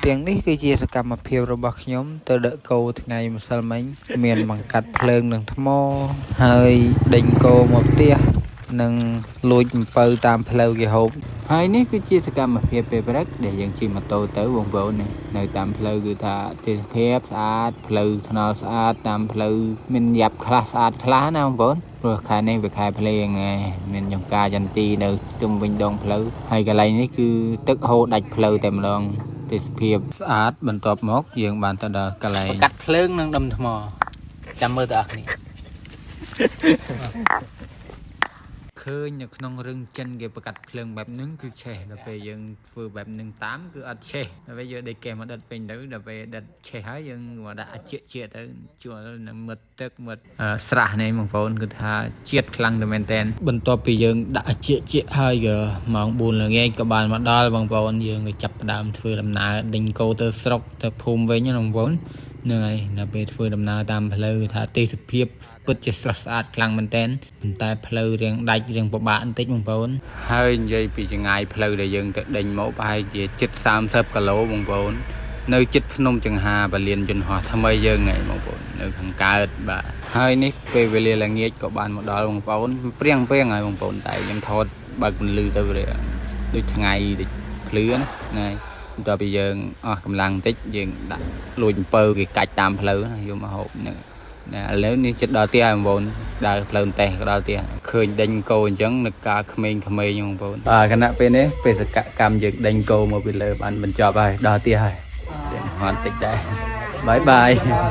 ទាំងនេះគឺជាសកម្មភាពរបស់ខ្ញុំទៅដឹកគោថ្ងៃម្សិលមិញមានបង្កាត់ភ្លើងនឹងថ្មហើយដេញគោមកផ្ទះនិងលួចអំពៅតាមផ្លូវគេហូបហើយនេះគឺជាសកម្មភាពពេលព្រឹកដែលយើងជិះម៉ូតូទៅបងប្អូននេះនៅតាមផ្លូវគឺថាទេសភាពស្អាតផ្លូវថ្នល់ស្អាតតាមផ្លូវមានយ៉ាប់ខ្លះស្អាតខ្លះណាបងប្អូនព្រោះខែនេះវាខែភ្លៀងឯងមានចង្ការចន្ទីនៅជុំវិញដងផ្លូវហើយកន្លែងនេះគឺទឹកហូរដាច់ផ្លូវតែម្ដងទេសភាពស្អាតបន្ទាប់មកយើងបានទៅដល់កន្លែង កាត់ភ្លើងនិងដុំថ្មចាំមើលទៅអស់គ្នា ឃើញនៅក្នុងរឿងចិនគេប្រកាត់ភ្លើងបែបហ្នឹងគឺឆេះដល់ពេលយើងធ្វើបែបហ្នឹងតាមគឺអត់ឆេះដល់ពេលយកដីកេះមកដិតវិញទៅដល់ពេលដិតឆេះហើយយើងមកដាក់អាជាទៅជួលនឹងមឹតទឹកមឹតអឺស្រះនេះបងប្អូនគឺថាជាតិខ្លាំងតែមែនតែនបន្ទាប់ពីយើងដាក់អាជាហើយក៏ម៉ោង4ល្ងាចក៏បានមកដល់បងប្អូនយើងក៏ចាប់ផ្ដើមធ្វើដំណើរដេញគោទៅស្រុកទៅភូមិវិញណាបងប្អូនហ្នឹងហើយដល់ពេលធ្វើដំណើរតាមផ្លូវគឺថាទេសភាពពិតជាស្រស់ស្អាតខ្លាំងមែនតែនប៉ុន្តែផ្លូវរៀងដាច់រៀងពិបាកបន្តិចបងប្អូនហើយនិយាយពីចម្ងាយផ្លូវដែលយើងទៅដេញមកប្រហែលជាជិត30គីឡូបងប្អូន នៅជិតភ្នំចង្ហាបលៀនយន្តហោះថ្មីយើងហ្នឹងបងប្អូននៅខាងកើតបាទហើយនេះពេលវេលាល្ងាចក៏បានមកដល់បងប្អូនព្រៀងព្រៀងហើយបងប្អូនតែខ្ញុំថតបើកពន្លឺទៅវាដូចថ្ងៃដូចភ្លឺណាហ្នឹងហើយបន្ទាប់ពីយើងអស់កម្លាំងបន្តិចយើងដាក់លួចអំពៅគេកាច់តាមផ្លូវណាយកមកហូបហ្នឹងណាឥឡូវនេះចិត្តដល់ផ្ទះហើយបងប្អូនដើរផ្លូវតេះក៏ដល់ផ្ទះឃើញដេញគោអញ្ចឹងនឹកការក្មេងៗបងប្អូនបាទខណៈពេលនេះបេសកកម្មយើងដេញគោមកពីលើបានបញ្ចប់ហើយដល់ផ្ទះហើយ រៀងហត់តិចដែរ bye bye.